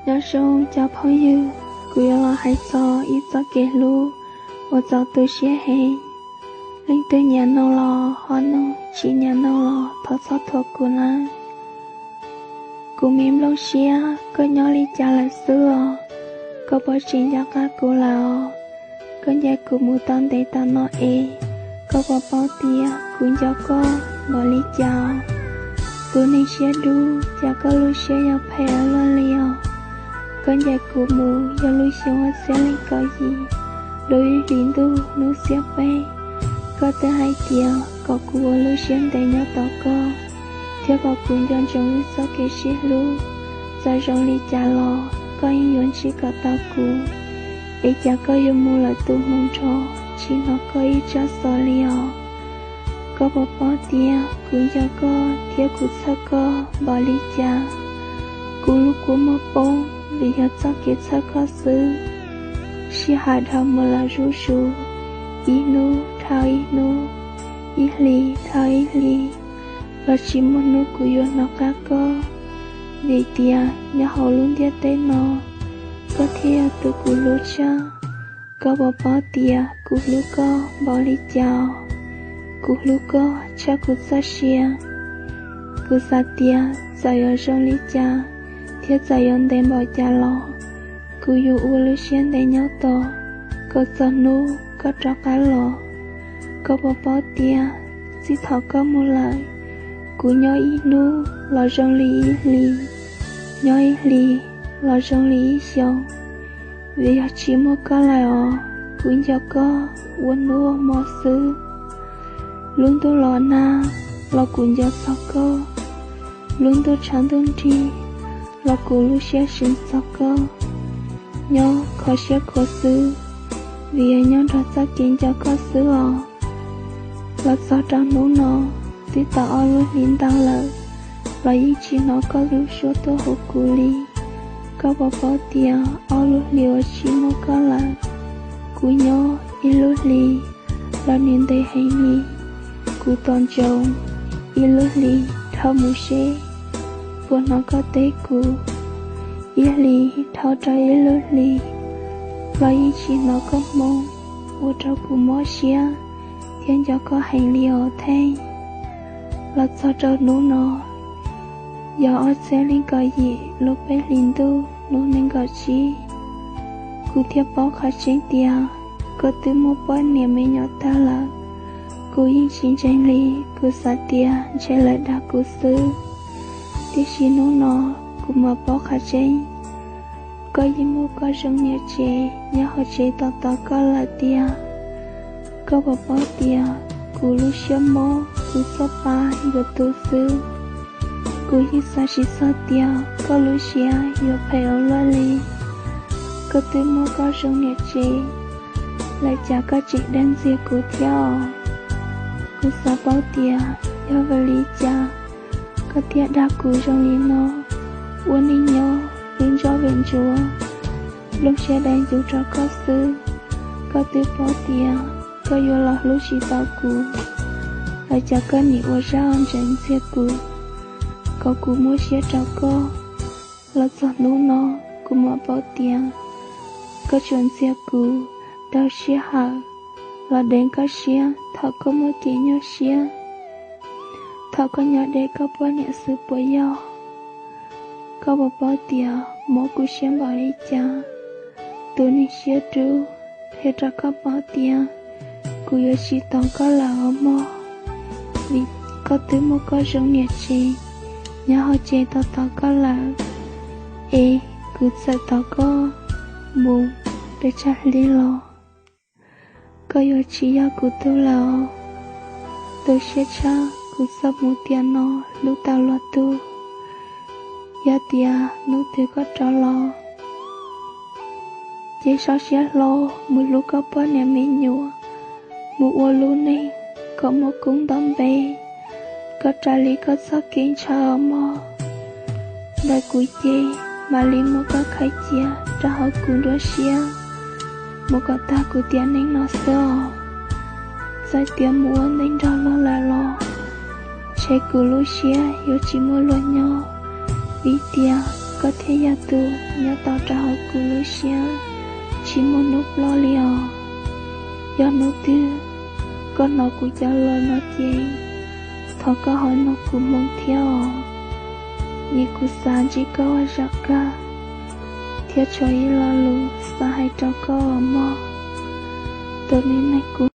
Nyob zoo cov phooj ywg, kuv yuav los hais txog ib txoj kev hlub uas txaus tu siab heev. Leej twg nyiam mloog los ho mloog, tsis nyiam mloog los thov txhob thuam kuv nawb. Kuv me nplooj siab, koj nyob li cas lawm xwb os? Koj puas tseem nco qab kuv lawm os? Koj ncaim kuv mus tau ntev tas no es, koj puas paub tias kuv nco koj npaum li cas? Tus neeg siab dub, cas koj lub siab yuav phem ua luaj li os? Koj ncaim kuv mus yog lub xyoo ob txhiab leej kaum yim, lub ib hlis ntuj hnub xiab peb, koj twb hais tias kom kuv ua lub siab ntev nyob tos koj, thiab kom kuv nco ntsoov wb txoj kev sib hlub. Txawm zoo li cas los koj yeej yuav ntsib kom tau kuv. Es cas koj yuav mus lawm tus hmoov nrho, tsis hnov koj ib tsab xov li os? Koj puas paub tias kuv nco koj thiab kuv txhawj koj npaum li cas? Kuv lub kua muag poob vim yog txoj kev txhawj koj xwb. Sij hawm dhau mus lawm zuj zus, ib hnub dhau ib hnub, ib hlis dhau ib hlis, los tsis muaj hnub kuv yuav hnov qab koj. Vim tias nyob hauv lub ntiaj teb no, koj thiaj yog tus kuv hlub tshaj. Koj puas paub tias kuv hlub koj npaum li cas? Kuv hlub koj tshaj kuv txoj sia. Kuv xav tias txawm yuav zoo li cas, thiab txawm yuav ntev npaum cas los, kuv yuav ua lub siab ntev nyob tos koj txog hnub koj rov qab los. Koj puas paub tias txij thaum koj mus lawm, kuv nyob ib hnub los zoo li ib hlis, nyob ib hlis los zoo li ib xyoos. Vim yog tsis muaj koj lawm os, kuv nco koj ua hnub ua hmo xwb. Lub ntuj los nag los kuv nco txog koj, lub ntuj tshav ntuj nrig los kuv lub siab xwm txog koj. Nyob kho siab khuav xwb, vim yog nyob nrog txoj kev nco koj xwb os. Los txog rau hnub no, twb tau ob lub hlis ntau lawm, los yeej tsis hnov koj lub suab tuaj hu kuv li. Koj puas paub tias ob lub hlis uas tsis muaj koj lawm, kuv nyob ib lub hlis los nws ntev heev li. Kuv tos ntsoov ib lub hlis dhau mus seb puas hnov koj teb kuv. Ib hlis dhau rau ib lub hlis los yeej tsis hnov koj hmoo, ua rau kuv mob siab thiab nco koj heev li os Theej. Los txog rau hnub no, yog ob txhiab leej kaum yim lub peb hlis ntuj hnub nees nkaum tsib, kuv thiaj paub qhov tseeb tias koj twb muaj poj niam me nyuam tag lawm. Kuv yeej tsis ntseeg li, kuv xav tias ntshe lawv dag kuv xwb. Tiam sis hnub no kuv mam paub qhov tseeb, koj yeej muaj koj zoo niam tsev nyob hauv tsev tos tos koj lawm tiag. Koj puas paub tias kuv lub siab mob, kuv txoj pa yuav tu xwb. Kuv yeej xav tsis txog tias koj lub siab yuav phem ua luaj li. Koj twb muaj koj zoo niam tsev lawm, cas koj tseem dag ntxias kuv thiab os? Kuv xav paub tias yog vim li cas koj thiaj dag kuv zoo li no. Ua neej nyob vim ntsuag vim ntsuav, nplooj siab dai ncuv rau koj xwb. Koj twb paub tias koj yuav los hlub tsis tau kuv, lawm cas koj nim ua zaj ntsees ntxias kuv, kom kuv muab siab rau koj. Los txog hnub no, kuv mam paub tias koj tsuas ntxias kuv daug sij hawm los deev koj siab thaum koj muaj kev nyuaj siab, thaum koj nyob deb koj poj niam xwb puas yog? Koj puas paub tias mob kuv siab npaum li cas? Tus neeg siab dub, qhia rau koj paub tias kuv yuav tsis tos koj lawm os mog, vim koj twb muaj koj zoo niam tsev nyob hauv tsev tos tos koj lawm. Es kuv txawm tos koj mus pes tsawg hli los, koj yuav tsis yog kuv tug lawm os. Tu siab tshaj kuv txawm mus tiam no hlub tau luag tug. Yog tias hnub twg koj rov los, ces sau siab hlo mus hlub koj poj niam me nyuam, mus ua lub neej kom muaj koob nto npe, kom raws li koj txoj kev ntshaw os mog. Ntawm kuv ces mam li muab koj khaws cia rau hauv kuv nruab siab mus kom tag kuv tiam neej no xwb os. Txawm tias mus ua neej nrog luag lawm los, ntshe kuv lub siab yuav tsis muaj luag nyob, vim tias koj thiaj yog tus nyob tau rau hauv kuv lub siab tsis muaj hnub ploj li os. Yog hnub twg koj hnov kuv cov lus no ces thov koj ho mloog kuv moo thiab os, vim kuv xav ntsib koj ua zaum kawg thiab tshuav ib lo lus xav hais rau koj mog, tus me neeg kuv.